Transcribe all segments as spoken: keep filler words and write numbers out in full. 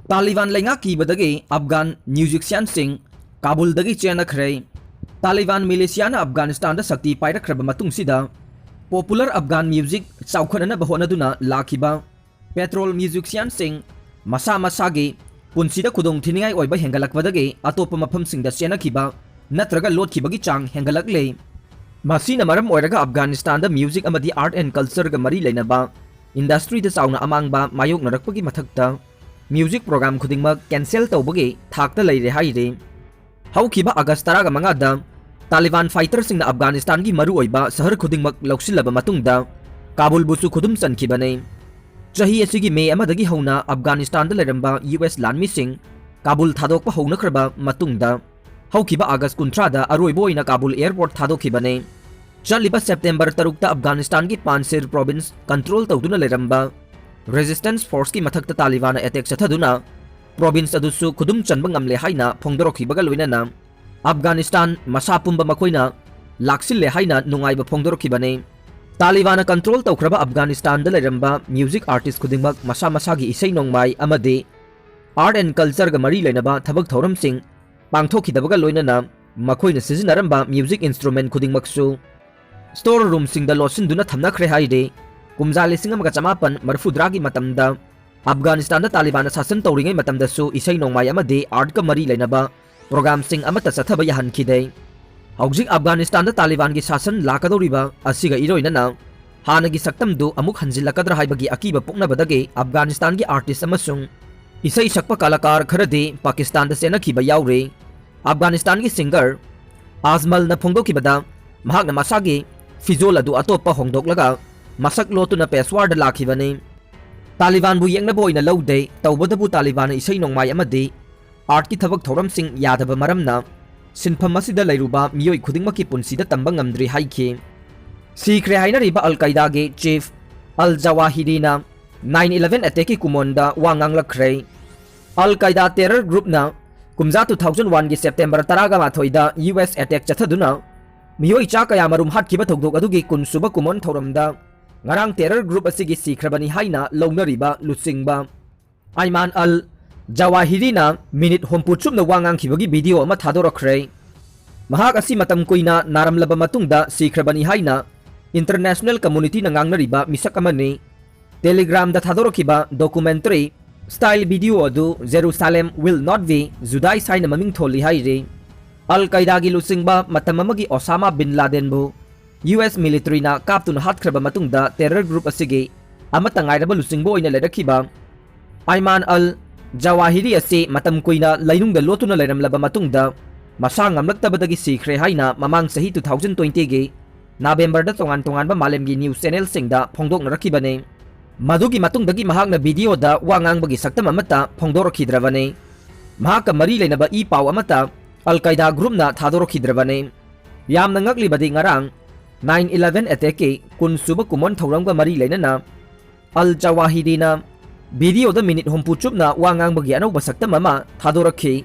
ꯇꯥꯂꯤꯕꯥꯟ ꯂꯩꯉꯥꯛ ꯀꯤꯕꯗꯒꯤ ꯑꯐꯒꯥꯟ ꯃ꯭ꯌꯨꯖꯤꯛꯁꯤꯌꯥꯟꯁꯤꯡ ꯀꯥꯕꯨꯜꯗꯒꯤ ꯆꯦꯟꯅꯈ꯭ꯔꯦ꯫ ꯇꯥꯂꯤꯕꯥꯟ ꯃꯤꯂꯤꯁꯤꯌꯥꯅ ꯑꯐꯒꯥꯅꯤꯁꯇꯥꯟꯗ ꯁꯛꯇꯤ ꯄꯥꯏꯔꯛꯈ꯭ꯔꯕ ꯃꯇꯨꯡꯁꯤꯗ, ꯄꯣꯄꯨꯂꯔ ꯑꯐꯒꯥꯟ ꯃ꯭ꯌꯨꯖꯤꯛ ꯆꯥꯎꯈꯠꯅꯅꯕ ꯍꯣꯠꯅꯗꯨꯅ ꯂꯥꯛꯈꯤꯕ ꯄꯦꯇ꯭ꯔꯣꯜ ꯃ꯭ꯌꯨꯖꯤꯛꯁꯤꯌꯥꯟꯁꯤꯡ ꯃꯁꯥ ꯃꯁꯥꯒꯤ ꯄꯨꯟꯁꯤꯗ ꯈꯨꯗꯣꯡ ꯊꯤꯅꯤꯡꯉꯥꯏ ꯑꯣꯏꯕ ꯍꯦꯟꯒꯠꯂꯛꯄꯗꯒꯤ ꯑꯇꯣꯞꯄ ꯃꯐꯝꯁꯤꯡꯗ ꯆꯦꯟꯅꯈꯤꯕ ꯅꯠꯇ꯭ꯔꯒ ꯂꯣꯠꯈꯤꯕꯒꯤ ꯆꯥꯡ ꯍꯦꯟꯒꯠꯂꯛꯂꯦ꯫ ꯃꯁꯤꯅ ꯃꯔꯝ ꯑꯣꯏꯔꯒ ꯑꯐꯒꯥꯅꯤꯁꯇꯥꯟꯗ ꯃ꯭ꯌꯨꯖꯤꯛ ꯑꯃꯗꯤ ꯑꯥꯔꯠ ꯑꯦꯟ ꯀꯜꯆꯔꯒ ꯃꯔꯤ ꯂꯩꯅꯕ ꯏꯟꯗꯁꯇ꯭ꯔꯤꯗ ꯆꯥꯎꯅ ꯑꯃꯥꯡꯕ ꯃꯥꯌꯣꯛꯅꯔꯛꯄꯒꯤ ꯃꯊꯛꯇ, ꯃ꯭ꯌꯨꯖꯤꯛ ꯄ꯭ꯔꯣꯒ꯭ꯔꯥꯝ ꯈꯨꯗꯤꯡꯃꯛ ꯀꯦꯟꯁꯦꯜ ꯇꯧꯕꯒꯤ ꯊꯥꯛꯇ ꯂꯩꯔꯦ ꯍꯥꯏꯔꯤ꯫ ꯍꯧꯈꯤꯕ ꯑꯥꯒꯁ ꯇꯔꯥꯒ ꯃꯉꯥꯗ ꯇꯥꯂꯤꯕꯥꯟ ꯐꯥꯏꯇꯔꯁꯤꯡꯅ ꯑꯐꯒꯥꯅꯤꯁꯇꯥꯟꯒꯤ ꯃꯔꯨꯑꯣꯏꯕ ꯁꯍꯔ ꯈꯨꯗꯤꯡꯃꯛ ꯂꯧꯁꯤꯜꯂꯕ ꯃꯇꯨꯡꯗ, ꯀꯥꯕꯨꯜꯕꯨꯁꯨ ꯈꯨꯗꯨꯝ ꯆꯟꯈꯤꯕꯅꯤ꯫ ꯆꯍꯤ ꯑꯁꯤꯒꯤ ꯃꯦ ꯑꯃꯗꯒꯤ ꯍꯧꯅ ꯑꯐꯒꯥꯅꯤꯁꯇꯥꯟꯗ ꯂꯩꯔꯝꯕ ꯌꯨ ꯑꯦꯁ ꯂꯥꯟꯃꯤꯁꯤꯡ ꯀꯥꯕꯨꯜ ꯊꯥꯗꯣꯛꯄ ꯍꯧꯅꯈ꯭ꯔꯕ ꯃꯇꯨꯡꯗ, ꯍꯧꯈꯤꯕ ꯑꯥꯒꯁ ꯀꯨꯟꯊ꯭ꯔꯥꯗ ꯑꯔꯣꯏꯕ ꯑꯣꯏꯅ ꯀꯥꯕꯨꯜ ꯑꯦꯌꯔꯄꯣꯔꯠ ꯊꯥꯗꯣꯛꯈꯤꯕꯅꯤ꯫ ꯆꯠꯂꯤꯕ ꯁꯦꯞꯇꯦꯝꯕꯔ ꯇꯔꯨꯛꯇ ꯑꯐꯒꯥꯅꯤꯁꯇꯥꯟꯒꯤ ꯄꯥꯟꯁꯤꯔ ꯄ꯭ꯔꯣꯚꯤꯟꯁ ꯀꯟꯇ꯭ꯔꯣꯜ ꯇꯧꯗꯨꯅ ꯂꯩꯔꯝꯕ ꯔꯦꯖꯤꯁꯇꯦꯟꯁ ꯐꯣꯔꯁꯀꯤ ꯃꯊꯛꯇ ꯇꯥꯂꯤꯕꯥꯟꯅ ꯑꯦꯇꯦꯛ ꯆꯠꯊꯗꯨꯅ ꯄ꯭ꯔꯣꯚꯤꯟꯁ ꯑꯗꯨꯁꯨ ꯈꯨꯗꯨꯝ ꯆꯟꯕ ꯉꯝꯂꯦ ꯍꯥꯏꯅ ꯐꯣꯡꯗꯣꯔꯛꯈꯤꯕꯒ ꯂꯣꯏꯅꯅ, ꯑꯐꯒꯥꯅꯤꯁꯇꯥꯟ ꯃꯁꯥ ꯄꯨꯝꯕ ꯃꯈꯣꯏꯅ ꯂꯥꯛꯁꯤꯜꯂꯦ ꯍꯥꯏꯅ ꯅꯨꯡꯉꯥꯏꯕ ꯐꯣꯡꯗꯣꯔꯛꯈꯤꯕꯅꯤ꯫ ꯇꯥꯂꯤꯕꯥꯟꯅ ꯀꯟꯇ꯭ꯔꯣꯜ ꯇꯧꯈ꯭ꯔꯕ ꯑꯐꯒꯥꯅꯤꯁꯇꯥꯟꯗ ꯂꯩꯔꯝꯕ ꯃ꯭ꯌꯨꯖꯤꯛ ꯑꯥꯔꯇꯤꯁ ꯈꯨꯗꯤꯡꯃꯛ ꯃꯁꯥ ꯃꯁꯥꯒꯤ ꯏꯁꯩ ꯅꯣꯡꯃꯥꯏ ꯑꯃꯗꯤ ꯑꯥꯔꯠ ꯑꯦꯟ ꯀꯜꯆꯔꯒ ꯃꯔꯤ ꯂꯩꯅꯕ ꯊꯕꯛ ꯊꯧꯔꯝꯁꯤꯡ ꯄꯥꯡꯊꯣꯛꯈꯤꯗꯕꯒ ꯂꯣꯏꯅꯅ, ꯃꯈꯣꯏꯅ ꯁꯤꯖꯤꯟꯅꯔꯝꯕ ꯃ꯭ꯌꯨꯖꯤꯛ ꯏꯟꯁꯇ꯭ꯔꯨꯃꯦꯟ ꯈꯨꯗꯤꯡꯃꯛꯁꯨ ꯁ꯭ꯇꯣꯔ ꯔꯨꯝꯁꯤꯡꯗ ꯂꯣꯠꯁꯤꯟꯗꯨꯅ ꯊꯝꯅꯈ꯭ꯔꯦ ꯍꯥꯏꯔꯤ꯫ ꯀꯨꯝꯖꯥ ꯂꯤꯁꯤꯡ ꯑꯃꯒ ꯆꯃꯥꯄꯟ ꯃꯔꯤꯐꯨꯇꯔꯥꯒꯤ ꯃꯇꯝꯗ ꯑꯐꯒꯥꯅꯤꯁꯇꯥꯟꯗ ꯇꯥꯂꯤꯕꯥꯟꯅ ꯁꯥꯁꯟ ꯇꯧꯔꯤꯉꯩ ꯃꯇꯝꯗꯁꯨ ꯏꯁꯩ ꯅꯣꯡꯃꯥꯏ ꯑꯃꯗꯤ ꯑꯥꯔꯠꯀ ꯃꯔꯤ ꯂꯩꯅꯕ ꯄ꯭ꯔꯣꯒ꯭ꯔꯥꯝꯁꯤꯡ ꯑꯃꯠꯇ ꯆꯠꯊꯕ ꯌꯥꯍꯟꯈꯤꯗꯦ꯫ ꯍꯧꯖꯤꯛ ꯑꯐꯒꯥꯅꯤꯁꯇꯥꯟꯗ ꯇꯥꯂꯤꯕꯥꯟꯒꯤ ꯁꯥꯁꯟ ꯂꯥꯛꯀꯗꯧꯔꯤꯕ ꯑꯁꯤꯒ ꯏꯔꯣꯏꯅꯅ ꯍꯥꯟꯅꯒꯤ ꯁꯛꯇꯝꯗꯨ ꯑꯃꯨꯛ ꯍꯟꯖꯤꯜꯂꯛꯀꯗ꯭ꯔꯥ ꯍꯥꯏꯕꯒꯤ ꯑꯀꯤꯕ ꯄꯣꯛꯅꯕꯗꯒꯤ ꯑꯐꯒꯥꯅꯤꯁꯇꯥꯟꯒꯤ ꯑꯥꯔꯇꯤꯁ ꯑꯃꯁꯨꯡ ꯏꯁꯩ ꯁꯛꯄ ꯀꯂꯥꯀꯥꯔ ꯈꯔꯗꯤ ꯄꯥꯀꯤꯁꯇꯥꯟꯗ ꯆꯦꯟꯅꯈꯤꯕ ꯌꯥꯎꯔꯤ꯫ ꯑꯐꯒꯥꯅꯤꯁꯇꯥꯟꯒꯤ ꯁꯤꯡꯒꯔ ꯑꯖꯃꯜꯅ ꯐꯣꯡꯗꯣꯛꯈꯤꯕꯗ, ꯃꯍꯥꯛꯅ ꯃꯁꯥꯒꯤ ꯐꯤꯖꯣꯜ ꯑꯗꯨ ꯑꯇꯣꯞꯄ ꯍꯣꯡꯗꯣꯛꯂꯒ ꯃꯁꯛ ꯂꯣꯠꯇꯨꯅ ꯄꯦꯁꯋꯥꯔꯗ ꯂꯥꯛꯈꯤꯕꯅꯤ꯫ ꯇꯥꯂꯤꯕꯥꯟꯕꯨ ꯌꯦꯛꯅꯕ ꯑꯣꯏꯅ ꯂꯧꯗꯦ, ꯇꯧꯕꯇꯕꯨ ꯇꯥꯂꯤꯕꯥꯟꯅ ꯏꯁꯩ ꯅꯣꯡꯃꯥꯏ ꯑꯃꯗꯤ ꯑꯥꯔꯠꯀꯤ ꯊꯕꯛ ꯊꯧꯔꯝꯁꯤꯡ ꯌꯥꯗꯕ ꯃꯔꯝꯅ ꯁꯤꯟꯐꯝ ꯑꯁꯤꯗ ꯂꯩꯔꯨꯕ ꯃꯤꯑꯣꯏ ꯈꯨꯗꯤꯡꯃꯛꯀꯤ ꯄꯨꯟꯁꯤꯗ ꯇꯝꯕ ꯉꯝꯗ꯭ꯔꯤ ꯍꯥꯏꯈꯤ꯫ ꯁꯤꯈ꯭ꯔꯦ ꯍꯥꯏꯅꯔꯤꯕ ꯑꯜ ꯀꯥꯏꯗꯥꯒꯤ ꯆꯤꯐ ꯑꯜ ꯖꯋꯥꯍꯤꯔꯤꯅ ꯅꯥꯏꯟ ꯏꯂꯦꯚꯦꯟ ꯑꯦꯇꯦꯛꯀꯤ ꯀꯨꯃꯣꯟꯗ ꯋꯥ ꯉꯥꯡꯂꯛꯈ꯭ꯔꯦ꯫ ꯑꯜ ꯀꯥꯏꯗꯥ ꯇꯦꯔꯔ ꯒ꯭ꯔꯨꯞꯅ ꯀꯨꯝꯖꯥ ꯇꯨ ꯊꯥꯎꯖꯟ ꯋꯥꯟꯒꯤ ꯁꯦꯞꯇꯦꯝꯕꯔ ꯇꯔꯥꯒ ꯃꯥꯊꯣꯏꯗ ꯌꯨ ꯑꯦꯁ ꯑꯦꯇꯦꯛ ꯆꯠꯊꯗꯨꯅ ꯃꯤꯑꯣꯏ ꯆꯥ ꯀꯌꯥ ꯃꯔꯨꯝ ꯍꯥꯠꯈꯤꯕ ꯊꯧꯗꯣꯛ ꯑꯗꯨꯒꯤ ꯀꯨꯟꯁꯨꯕ ꯀꯨꯃꯣꯟ ꯊꯧꯔꯝꯗ ꯉꯔꯥꯡ ꯇꯦꯔꯔ ꯒ꯭ꯔꯨꯞ ꯑꯁꯤꯒꯤ ꯁꯤꯈ꯭ꯔꯕꯅꯤ ꯍꯥꯏꯅ ꯂꯧꯅꯔꯤꯕ ꯂꯨꯆꯤꯡꯕ ꯑꯥꯏꯃꯥꯟ ꯑꯜ ꯖꯋꯥꯍꯤꯔꯤꯅ ꯃꯤꯅꯤꯠ ꯍꯨꯝꯐꯨ ꯆꯨꯞꯅ ꯋꯥ ꯉꯥꯡꯈꯤꯕꯒꯤ ꯚꯤꯗꯤꯑꯣ ꯑꯃ ꯊꯥꯗꯣꯔꯛꯈ꯭ꯔꯦ꯫ ꯃꯍꯥꯛ ꯑꯁꯤ ꯃꯇꯝ ꯀꯨꯏꯅ ꯅꯥꯔꯝꯂꯕ ꯃꯇꯨꯡꯗ ꯁꯤꯈ꯭ꯔꯕꯅꯤ ꯍꯥꯏꯅ international communityꯅ ꯉꯥꯡꯅꯔꯤꯕ ꯃꯤꯁꯛ ꯑꯃꯅꯤ꯫ Telegramꯗ ꯊꯥꯗꯣꯔꯛꯈꯤꯕ documentary style video ꯑꯗꯨ Jerusalem Will Not Be Judaized ꯍꯥꯏꯅ ꯃꯃꯤꯡ ꯊꯣꯜꯂꯤ ꯍꯥꯏꯔꯤ꯫ ꯑꯜ ꯀꯥꯏꯗꯥꯒꯤ ꯂꯨꯆꯤꯡꯕ ꯃꯇꯝ ꯑꯃꯒꯤ ꯑꯣꯁꯥꯃꯥ ꯕꯤꯟ ꯂꯥꯗꯦꯟꯕꯨ ꯌꯨ ꯑꯦꯁ militaryꯅ ꯀꯥꯞꯇꯨꯅ ꯍꯥꯠꯈ꯭ꯔꯕ ꯃꯇꯨꯡꯗ terror group ꯑꯁꯤꯒꯤ ꯑꯃꯠꯇ ꯉꯥꯏꯔꯕ ꯂꯨꯆꯤꯡꯕ ꯑꯣꯏꯅ ꯂꯩꯔꯛꯈꯤꯕ ꯑꯥꯏꯃꯥꯟ ꯑꯜ ꯖꯋꯥꯍꯤꯔꯤ ꯑꯁꯤ ꯃꯇꯝ ꯀꯨꯏꯅ ꯂꯩꯅꯨꯡꯗ ꯂꯣꯠꯇꯨꯅ ꯂꯩꯔꯝꯂꯕ ꯃꯇꯨꯡꯗ ꯃꯁꯥ ꯉꯝꯂꯛꯇꯕꯗꯒꯤ ꯁꯤꯈ꯭ꯔꯦ ꯍꯥꯏꯅ ꯃꯃꯥꯡ ꯆꯍꯤ two thousand twentyꯒꯤ Novemberꯗ ꯇꯣꯉꯥꯟ ꯇꯣꯉꯥꯟꯕ ꯃꯥꯂꯦꯝꯒꯤ news channelꯁꯤꯡꯗ ꯐꯣꯡꯗꯣꯛꯅꯔꯛꯈꯤꯕꯅꯤ꯫ ꯃꯗꯨꯒꯤ ꯃꯇꯨꯡꯗꯒꯤ ꯃꯍꯥꯛꯅ videoꯗ ꯋꯥ ꯉꯥꯡꯕꯒꯤ ꯁꯛꯇꯝ ꯑꯃꯠꯇ ꯐꯣꯡꯗꯣꯔꯛꯈꯤꯗ꯭ꯔꯕꯅꯤ꯫ ꯃꯍꯥꯛꯀ ꯃꯔꯤ ꯂꯩꯅꯕ ꯏ ꯄꯥꯎ ꯑꯃꯠꯇ ꯑꯜ ꯀꯥꯏꯗꯥ groupꯅ ꯊꯥꯗꯣꯔꯛꯈꯤꯗ꯭ꯔꯕꯅꯤ꯫ ꯌꯥꯝꯅ ꯉꯛꯂꯤꯕꯗꯤ ꯉꯔꯥꯡ nine eleven attackꯀꯤ ꯀꯨꯟ ꯁꯨꯕ ꯀꯨꯝꯑꯣꯟ ꯊꯧꯔꯝꯒ ꯃꯔꯤ ꯂꯩꯅꯅ ꯑꯜ ꯖꯋꯥꯍꯤꯔꯤꯅ videoꯗ ꯃꯤꯅꯤꯠ ꯍꯨꯝꯐꯨ ꯆꯨꯞꯅ ꯋꯥ ꯉꯥꯡꯕꯒꯤ ꯑꯅꯧꯕ ꯁꯛꯇꯝ ꯑꯃ ꯊꯥꯗꯣꯔꯛꯈꯤ꯫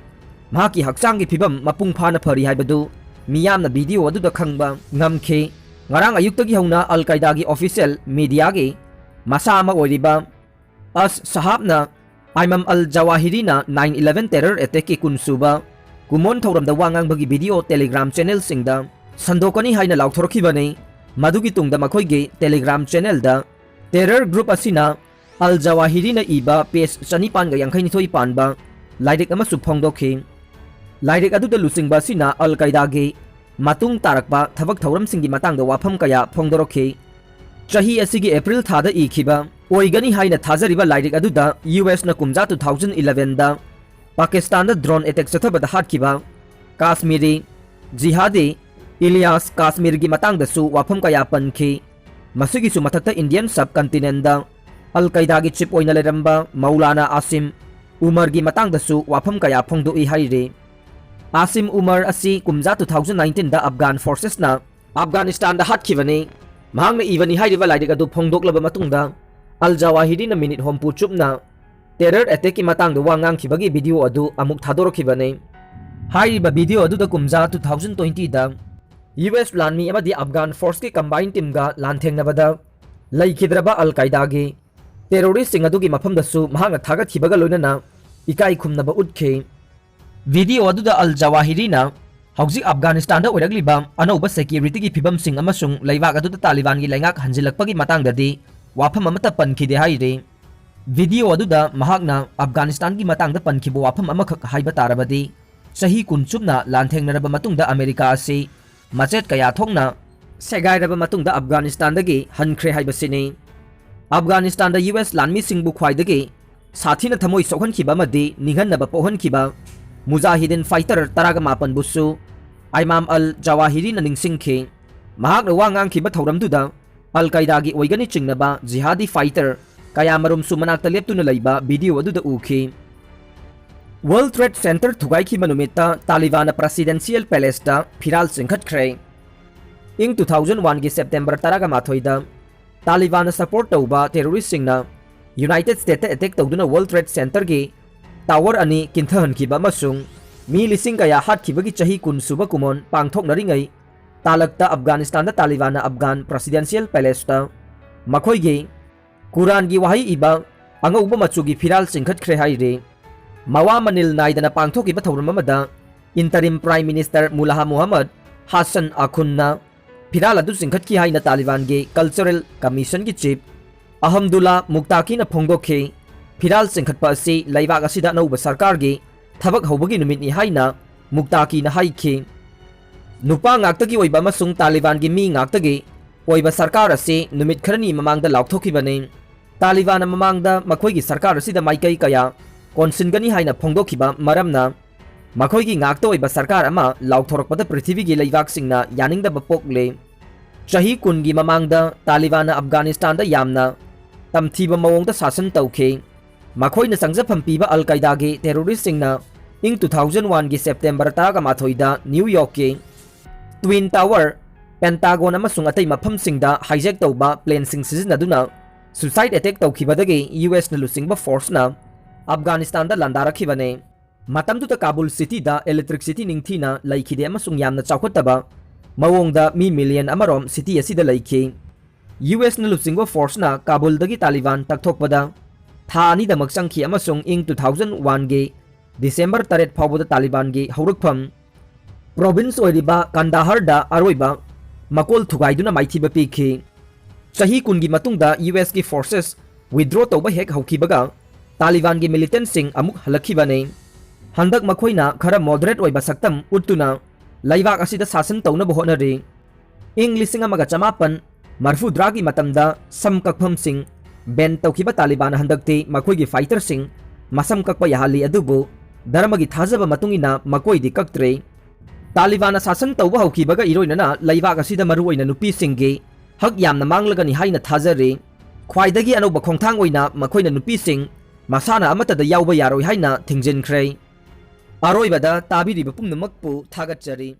ꯃꯍꯥꯛꯀꯤ ꯍꯛꯆꯥꯡꯒꯤ ꯐꯤꯕꯝ ꯃꯄꯨꯡ ꯐꯥꯅ ꯐꯔꯤ ꯍꯥꯏꯕꯗꯨ ꯃꯤꯌꯥꯝꯅ video ꯑꯗꯨꯗ ꯈꯪꯕ ꯉꯝꯈꯤ꯫ ꯉꯔꯥꯡ ꯑꯌꯨꯛꯇꯒꯤ ꯍꯧꯅ ꯑꯜ ꯀꯥꯏꯗꯥꯒꯤ official mediaꯒꯤ ꯃꯁꯥ ꯑꯃ ꯑꯣꯏꯔꯤꯕ ꯑꯁ ꯁꯍꯥꯕꯅ ꯑꯥꯏꯃꯝ ꯑꯜ ꯖꯋꯥꯍꯤꯔꯤꯅ nine eleven terror attackꯀꯤ ꯀꯨꯟ ꯁꯨꯕ ꯀꯨꯝꯑꯣꯟ ꯊꯧꯔꯝꯗ ꯋꯥ ꯉꯥꯡꯕꯒꯤ video Telegram channelꯁꯤꯡꯗ ꯁꯟꯗꯣꯛꯀꯅꯤ ꯍꯥꯏꯅ ꯂꯥꯎꯊꯣꯔꯛꯈꯤꯕꯅꯤ꯫ ꯃꯗꯨꯒꯤ ꯇꯨꯡꯗ ꯃꯈꯣꯏꯒꯤ Telegram channelꯗ terror group ꯑꯁꯤꯅ ꯑꯜ ꯖꯋꯥꯍꯤꯔꯤꯅ ꯏꯕ page ꯆꯅꯤꯄꯥꯟꯒ ꯌꯥꯡꯈꯩꯅꯤꯊꯣꯏ ꯄꯥꯟꯕ ꯂꯥꯏꯔꯤꯛ ꯑꯃꯁꯨ ꯐꯣꯡꯗꯣꯛꯈꯤ꯫ ꯂꯥꯏꯔꯤꯛ ꯑꯗꯨꯗ ꯂꯨꯆꯤꯡꯕ ꯑꯁꯤꯅ ꯑꯜ ꯀꯥꯏꯗꯥꯒꯤ ꯃꯇꯨꯡ ꯇꯥꯔꯛꯄ ꯊꯕꯛ ꯊꯧꯔꯝꯁꯤꯡꯒꯤ ꯃꯇꯥꯡꯗ ꯋꯥꯐꯝ ꯀꯌꯥ ꯐꯣꯡꯗꯣꯔꯛꯈꯤ꯫ ꯆꯍꯤ ꯑꯁꯤꯒꯤ April ꯊꯥꯗ ꯏꯈꯤꯕ ꯑꯣꯏꯒꯅꯤ ꯍꯥꯏꯅ ꯊꯥꯖꯔꯤꯕ ꯂꯥꯏꯔꯤꯛ ꯑꯗꯨꯗ ꯌꯨ ꯑꯦꯁꯅ ꯀꯨꯝꯖꯥ two thousand elevenꯗ ꯄꯥꯀꯤꯁꯇꯥꯟꯗ drone attack ꯆꯠꯊꯕꯗ ꯍꯥꯠꯈꯤꯕ ꯀꯥꯁꯃꯤꯔꯤ ꯖꯤꯍꯥꯗꯤ ꯏꯂꯤꯌꯥꯁ ꯀꯥꯁꯃꯤꯔꯒꯤ ꯃꯇꯥꯡꯗꯁꯨ ꯋꯥꯐꯝ ꯀꯌꯥ ꯄꯟꯈꯤ꯫ ꯃꯁꯤꯒꯤꯁꯨ ꯃꯊꯛꯇ Indian subcontinentꯗ ꯑꯜ ꯀꯥꯏꯗꯥꯒꯤ chief ꯑꯣꯏꯅ ꯂꯩꯔꯝꯕ ꯃꯧꯂꯥꯅꯥ ꯑꯥꯁꯤꯝ ꯎꯃꯔꯒꯤ ꯃꯇꯥꯡꯗꯁꯨ ꯋꯥꯐꯝ ꯀꯌꯥ ꯐꯣꯡꯗꯣꯛꯏ ꯍꯥꯏꯔꯤ꯫ ꯑꯥꯁꯤꯝ ꯎꯃꯔ ꯑꯁꯤ ꯀꯨꯝꯖꯥ two thousand nineteenꯗ Afghan forcesꯅ ꯑꯐꯒꯥꯅꯤꯁꯇꯥꯟꯗ ꯍꯥꯠꯈꯤꯕꯅꯤ꯫ ꯃꯍꯥꯛꯅ ꯏꯕꯅꯤ ꯍꯥꯏꯔꯤꯕ ꯂꯥꯏꯔꯤꯛ ꯑꯗꯨ ꯐꯣꯡꯗꯣꯛꯂꯕ ꯃꯇꯨꯡꯗ ꯑꯜ ꯖꯋꯥꯍꯤꯔꯤꯅ ꯃꯤꯅꯤꯠ ꯍꯨꯝꯐꯨ ꯆꯨꯞꯅ terror attackꯀꯤ ꯃꯇꯥꯡꯗ ꯋꯥ ꯉꯥꯡꯈꯤꯕꯒꯤ video ꯑꯗꯨ ꯑꯃꯨꯛ ꯊꯥꯗꯣꯔꯛꯈꯤꯕꯅꯤ꯫ ꯍꯥꯏꯔꯤꯕ video ꯑꯗꯨꯗ ꯀꯨꯝꯖꯥ two thousand twentyꯗ ꯌꯨ ꯑꯦꯁ ꯂꯥꯟꯃꯤ ꯑꯃꯗꯤ Afghan forceꯀꯤ combined teamꯒ ꯂꯥꯟꯊꯦꯡꯅꯕꯗ ꯂꯩꯈꯤꯗ꯭ꯔꯕ ꯑꯜ ꯀꯥꯏꯗꯥꯒꯤ terroristꯁꯤꯡ ꯑꯗꯨꯒꯤ ꯃꯐꯝꯗꯁꯨ ꯃꯍꯥꯛꯅ ꯊꯥꯒꯠꯈꯤꯕꯒ ꯂꯣꯏꯅꯅ ꯏꯀꯥꯏ ꯈꯨꯝꯅꯕ ꯎꯠꯈꯤ꯫ ꯚꯤꯗꯤꯑꯣ ꯑꯗꯨꯗ ꯑꯜ ꯖꯋꯥꯍꯤꯔꯤꯅ ꯍꯧꯖꯤꯛ ꯑꯐꯒꯥꯅꯤꯁꯇꯥꯟꯗ ꯑꯣꯏꯔꯛꯂꯤꯕ ꯑꯅꯧꯕ ꯁꯦꯀ꯭ꯌꯨꯔꯤꯇꯤꯒꯤ ꯐꯤꯕꯝꯁꯤꯡ ꯑꯃꯁꯨꯡ ꯂꯩꯕꯥꯛ ꯑꯗꯨꯗ ꯇꯥꯂꯤꯕꯥꯟꯒꯤ ꯂꯩꯉꯥꯛ ꯍꯟꯖꯤꯜꯂꯛꯄꯒꯤ ꯃꯇꯥꯡꯗꯗꯤ ꯋꯥꯐꯝ ꯑꯃꯠꯇ ꯄꯟꯈꯤꯗꯦ ꯍꯥꯏꯔꯤ꯫ ꯚꯤꯗꯤꯑꯣ ꯑꯗꯨꯗ ꯃꯍꯥꯛꯅ ꯑꯐꯒꯥꯅꯤꯁꯇꯥꯟꯒꯤ ꯃꯇꯥꯡꯗ ꯄꯟꯈꯤꯕ ꯋꯥꯐꯝ ꯑꯃꯈꯛ ꯍꯥꯏꯕ ꯇꯥꯔꯕꯗꯤ, ꯆꯍꯤ ꯀꯨꯟ ꯆꯨꯞꯅ ꯂꯥꯟꯊꯦꯡꯅꯔꯕ ꯃꯇꯨꯡꯗ ꯑꯃꯦꯔꯤꯀꯥ ꯑꯁꯤ ꯃꯆꯦꯠ ꯀꯌꯥ ꯊꯣꯛꯅ ꯁꯦꯒꯥꯏꯔꯕ ꯃꯇꯨꯡꯗ ꯑꯐꯒꯥꯅꯤꯁꯇꯥꯟꯗꯒꯤ ꯍꯟꯈ꯭ꯔꯦ ꯍꯥꯏꯕꯁꯤꯅꯤ꯫ ꯑꯐꯒꯥꯅꯤꯁꯇꯥꯟꯗ ꯌꯨ ꯑꯦꯁ ꯂꯥꯟꯃꯤꯁꯤꯡꯕꯨ ꯈ꯭ꯋꯥꯏꯗꯒꯤ ꯁꯥꯊꯤꯅ ꯊꯃꯣꯏ ꯁꯣꯛꯍꯟꯈꯤꯕ ꯑꯃꯗꯤ ꯅꯤꯡꯍꯟꯅꯕ ꯄꯣꯛꯍꯟꯈꯤꯕ ꯃꯨꯖꯥꯍꯤꯗꯤꯟ ꯐꯥꯏꯇꯔ ꯇꯔꯥꯒ ꯃꯥꯄꯟꯕꯨꯁꯨ ꯑꯥꯏꯃꯥꯝ ꯑꯜ ꯖꯋꯥꯍꯤꯔꯤꯅ ꯅꯤꯡꯁꯤꯡꯈꯤ꯫ ꯃꯍꯥꯛꯅ ꯋꯥ ꯉꯥꯡꯈꯤꯕ ꯊꯧꯔꯝꯗꯨꯗ ꯑꯜ ꯀꯥꯏꯗꯥꯒꯤ ꯑꯣꯏꯒꯅꯤ ꯆꯤꯡꯅꯕ ꯖꯤꯍꯥꯗꯤ ꯐꯥꯏꯇꯔ ꯀꯌꯥꯃꯔꯨꯝꯁꯨ ꯃꯅꯥꯛꯇ ꯂꯦꯞꯇꯨꯅ ꯂꯩꯕ ꯚꯤꯗꯤꯑꯣ ꯑꯗꯨꯗ ꯎꯈꯤ꯫ ꯋꯥꯔꯜꯗ ꯇ꯭ꯔꯦꯗ ꯁꯦꯟꯇꯔ ꯊꯨꯒꯥꯏꯈꯤꯕ ꯅꯨꯃꯤꯠꯇ ꯇꯥꯂꯤꯕꯥꯟꯅ ꯄ꯭ꯔꯦꯁꯤꯗꯦꯟꯁꯤꯌꯦꯜ ꯄꯦꯂꯦꯁꯇ ꯐꯤꯔꯥꯜ ꯆꯤꯡꯈꯠꯈ꯭ꯔꯦ꯫ ꯏꯪ ꯇꯨ ꯊꯥꯎꯖꯟ ꯋꯥꯟꯒꯤ ꯁꯦꯞꯇꯦꯝꯕꯔ ꯇꯔꯥꯒ ꯃꯥꯊꯣꯏꯗ ꯇꯥꯂꯤꯕꯥꯟꯅ ꯁꯄꯣꯔꯠ ꯇꯧꯕ ꯇꯦꯔꯣꯔꯤꯁꯁꯤꯡꯅ ꯌꯨꯅꯥꯏꯇꯦꯗ ꯁ꯭ꯇꯦꯠꯇ ꯑꯦꯇꯦꯛ ꯇꯧꯗꯨꯅ ꯋꯥꯔꯜꯗ ꯇ꯭ꯔꯦꯗ ꯁꯦꯟꯇꯔꯒꯤ ꯇꯥꯋꯔ ꯑꯅꯤ ꯀꯤꯟꯊꯍꯟꯈꯤꯕ ꯑꯃꯁꯨꯡ ꯃꯤ ꯂꯤꯁꯤꯡ ꯀꯌꯥ ꯍꯥꯠꯈꯤꯕꯒꯤ ꯆꯍꯤ ꯀꯨꯟ ꯁꯨꯕ ꯀꯨꯝꯑꯣꯟ ꯄꯥꯡꯊꯣꯛꯅꯔꯤꯉꯩ ꯇꯥꯂꯛꯇ ꯑꯐꯒꯥꯅꯤꯁꯇꯥꯟꯗ ꯇꯥꯂꯤꯕꯥꯟꯅ ꯑꯐꯒꯥꯟ ꯄ꯭ꯔꯦꯁꯤꯗꯦꯟꯁꯤꯌꯦꯜ ꯄꯦꯂꯦꯁꯇ ꯃꯈꯣꯏꯒꯤ ꯀꯨꯔꯥꯟꯒꯤ ꯋꯥꯍꯩ ꯏꯕ ꯑꯉꯧꯕ ꯃꯆꯨꯒꯤ ꯐꯤꯔꯥꯜ ꯆꯤꯡꯈꯠꯈ꯭ꯔꯦ ꯍꯥꯏꯔꯤ꯫ ꯃꯋꯥ ꯃꯅꯤꯜ ꯅꯥꯏꯗꯅ ꯄꯥꯡꯊꯣꯛꯈꯤꯕ ꯊꯧꯔꯝ ꯑꯃꯗ ꯏꯟꯇꯔꯤꯝ ꯄ꯭ꯔꯥꯏꯝ ꯃꯤꯅꯤꯁꯇꯔ ꯃꯨꯂꯥꯍ ꯃꯨꯍꯝꯃꯗ ꯍꯥꯁꯟ ꯑꯈꯨꯟꯅ ꯐꯤꯔꯥꯜ ꯑꯗꯨ ꯆꯤꯡꯈꯠꯈꯤ ꯍꯥꯏꯅ ꯇꯥꯂꯤꯕꯥꯟꯒꯤ ꯀꯜꯆꯔꯦꯜ ꯀꯃꯤꯁꯟꯒꯤ ꯆꯤꯐ ꯑꯍꯝꯗꯨꯜꯂꯥ ꯃꯨꯛꯇꯥꯀꯤꯅ ꯐꯣꯡꯗꯣꯛꯈꯤ꯫ ꯐꯤꯔꯥꯜ ꯆꯤꯡꯈꯠꯄ ꯑꯁꯤ ꯂꯩꯕꯥꯛ ꯑꯁꯤꯗ ꯑꯅꯧꯕ ꯁꯔꯀꯥꯔꯒꯤ ꯊꯕꯛ ꯍꯧꯕꯒꯤ ꯅꯨꯃꯤꯠꯅꯤ ꯍꯥꯏꯅ ꯃꯨꯛꯇꯥꯀꯤꯅ ꯍꯥꯏꯈꯤ꯫ ꯅꯨꯄꯥ ꯉꯥꯛꯇꯒꯤ ꯑꯣꯏꯕ ꯑꯃꯁꯨꯡ ꯇꯥꯂꯤꯕꯥꯟꯒꯤ ꯃꯤ ꯉꯥꯛꯇꯒꯤ ꯑꯣꯏꯕ ꯁꯔꯀꯥꯔ ꯑꯁꯤ ꯅꯨꯃꯤꯠ ꯈꯔꯅꯤ ꯃꯃꯥꯡꯗ ꯂꯥꯎꯊꯣꯛꯈꯤꯕꯅꯤ꯫ ꯇꯥꯂꯤꯕꯥꯟꯅ ꯃꯃꯥꯡꯗ ꯃꯈꯣꯏꯒꯤ ꯁꯔꯀꯥꯔ ꯑꯁꯤꯗ ꯃꯥꯏꯀꯩ ꯀꯌꯥ ꯀꯣꯟꯁꯤꯟꯒꯅꯤ ꯍꯥꯏꯅ ꯐꯣꯡꯗꯣꯛꯈꯤꯕ ꯃꯔꯝꯅ ꯃꯈꯣꯏꯒꯤ ꯉꯥꯛꯇ ꯑꯣꯏꯕ ꯁꯔꯀꯥꯔ ꯑꯃ ꯂꯥꯎꯊꯣꯔꯛꯄꯗ ꯄ꯭ꯔꯤꯊꯤꯕꯤꯒꯤ ꯂꯩꯕꯥꯛꯁꯤꯡꯅ ꯌꯥꯅꯤꯡꯗꯕ ꯄꯣꯛꯂꯦ꯫ ꯆꯍꯤ ꯀꯨꯟꯒꯤ ꯃꯃꯥꯡꯗ ꯇꯥꯂꯤꯕꯥꯟꯅ ꯑꯐꯒꯥꯅꯤꯁꯇꯥꯟꯗ ꯌꯥꯝꯅ ꯇꯝꯊꯤꯕ ꯃꯑꯣꯡꯗ ꯁꯥꯁꯟ ꯇꯧꯈꯤ꯫ ꯃꯈꯣꯏꯅ ꯆꯪꯖꯐꯝ ꯄꯤꯕ ꯑꯜ ꯀꯥꯏꯗꯥꯒꯤ ꯇꯦꯔꯣꯔꯤꯁꯁꯤꯡꯅ ꯏꯪ ꯇꯨ ꯊꯥꯎꯖꯟ ꯋꯥꯟꯒꯤ ꯁꯦꯞꯇꯦꯝꯕꯔ ꯇꯔꯥꯒ ꯃꯥꯊꯣꯏꯗ ꯅ꯭ꯌꯨ ꯌꯣꯔꯛꯀꯤ ꯇ꯭ꯋꯤꯟ ꯇꯥꯋꯔ, ꯄꯦꯟꯇꯥꯒꯣꯟ ꯑꯃꯁꯨꯡ ꯑꯇꯩ ꯃꯐꯝꯁꯤꯡꯗ ꯍꯥꯏꯖꯦꯛ ꯇꯧꯕ ꯄ꯭ꯂꯦꯟꯁꯤꯡ ꯁꯤꯖꯤꯟꯅꯗꯨꯅ ꯁꯨꯁꯥꯏꯠ ꯑꯦꯇꯦꯛ ꯇꯧꯈꯤꯕꯗꯒꯤ ꯌꯨ ꯑꯦꯁꯅ ꯂꯨꯆꯤꯡꯕ ꯐꯣꯔꯁꯅ ꯑꯐꯒꯥꯅꯤꯁꯇꯥꯟꯗ ꯂꯥꯟꯗꯥꯔꯛꯈꯤꯕꯅꯤ꯫ ꯃꯇꯝꯗꯨꯗ ꯀꯥꯕꯨꯜ ꯁꯤꯇꯤꯗ ꯏꯂꯦꯛꯇ꯭ꯔꯤꯛꯁꯤꯇꯤ ꯅꯤꯡꯊꯤꯅ ꯂꯩꯈꯤꯗꯦ ꯑꯃꯁꯨꯡ ꯌꯥꯝꯅ ꯆꯥꯎꯈꯠꯇꯕ ꯃꯑꯣꯡꯗ ꯃꯤ ꯃꯤꯂꯤꯌꯟ ꯑꯃꯔꯣꯝ ꯁꯤꯇꯤ ꯑꯁꯤꯗ ꯂꯩꯈꯤ꯫ ꯌꯨ ꯑꯦꯁꯅ ꯂꯨꯆꯤꯡꯕ ꯐꯣꯔꯁꯅ ꯀꯥꯕꯨꯜꯗꯒꯤ ꯇꯥꯂꯤꯕꯥꯟ ꯇꯛꯊꯣꯛꯄꯗ ꯊꯥ ꯑꯅꯤꯗꯃꯛ ꯆꯪꯈꯤ ꯑꯃꯁꯨꯡ ꯏꯪ two thousand one ꯒꯤ December ꯇꯔꯦꯠ ꯐꯥꯎꯕꯗ ꯇꯥꯂꯤꯕꯥꯟꯒꯤ ꯍꯧꯔꯛꯐꯝ province ꯑꯣꯏꯔꯤꯕ ꯀꯟꯗꯥꯍꯔꯗ ꯑꯔꯣꯏꯕ ꯃꯀꯣꯜ ꯊꯨꯒꯥꯏꯗꯨꯅ ꯃꯥꯏꯊꯤꯕ ꯄꯤꯈꯤ꯫ ꯆꯍꯤ ꯀꯨꯟꯒꯤ ꯃꯇꯨꯡꯗ US ꯀꯤ forces withdraw ꯇꯧꯕ ꯍꯦꯛ ꯍꯧꯈꯤꯕꯒ ꯇꯥꯂꯤꯕꯥꯟꯒꯤ militantꯁꯤꯡ ꯑꯃꯨꯛ ꯍꯜꯂꯛꯈꯤꯕꯅꯤ꯫ ꯍꯟꯗꯛ ꯃꯈꯣꯏꯅ ꯈꯔ moderate ꯑꯣꯏꯕ ꯁꯛꯇꯝ ꯎꯠꯇꯨꯅ ꯂꯩꯕꯥꯛ ꯑꯁꯤꯗ ꯁꯥꯁꯟ ꯇꯧꯅꯕ ꯍꯣꯠꯅꯔꯤ꯫ ꯏꯪ ꯂꯤꯁꯤꯡ ꯑꯃꯒ ꯆꯃꯥꯄꯟ ꯃꯔꯐꯨꯇꯔꯥꯒꯤ ꯃꯇꯝꯗ ꯁꯝ ꯀꯛꯐꯝꯁꯤꯡ ban ꯇꯧꯈꯤꯕ ꯇꯥꯂꯤꯕꯥꯟꯅ ꯍꯟꯗꯛꯇꯤ ꯃꯈꯣꯏꯒꯤ fighterꯁꯤꯡ ꯃꯁꯝ ꯀꯛꯄ ꯌꯥꯍꯜꯂꯤ, ꯑꯗꯨꯕꯨ ꯙꯔꯃꯒꯤ ꯊꯥꯖꯕ ꯃꯇꯨꯡ ꯏꯟꯅ ꯃꯈꯣꯏꯗꯤ ꯀꯛꯇ꯭ꯔꯦ꯫ ꯇꯥꯂꯤꯕꯥꯟꯅ ꯁꯥꯁꯟ ꯇꯧꯕ ꯍꯧꯈꯤꯕꯒ ꯏꯔꯣꯏꯅꯅ ꯂꯩꯕꯥꯛ ꯑꯁꯤꯗ ꯃꯔꯨꯑꯣꯏꯅ ꯅꯨꯄꯤꯁꯤꯡꯒꯤ ꯍꯛ ꯌꯥꯝꯅ ꯃꯥꯡꯂꯒꯅꯤ ꯍꯥꯏꯅ ꯊꯥꯖꯔꯤ꯫ ꯈ꯭ꯋꯥꯏꯗꯒꯤ ꯑꯅꯧꯕ ꯈꯣꯡꯊꯥꯡ ꯑꯣꯏꯅ ꯃꯈꯣꯏꯅ ꯅꯨꯄꯤꯁꯤꯡ ꯃꯁꯥꯟꯅ ꯑꯃꯠꯇꯗ ꯌꯥꯎꯕ ꯌꯥꯔꯣꯏ ꯍꯥꯏꯅ ꯊꯤꯡꯖꯤꯟꯈ꯭ꯔꯦ꯫ ꯑꯔꯣꯏꯕꯗ ꯇꯥꯕꯤꯔꯤꯕ ꯄꯨꯝꯅꯃꯛꯄꯨ ꯊꯥꯒꯠꯆꯔꯤ꯫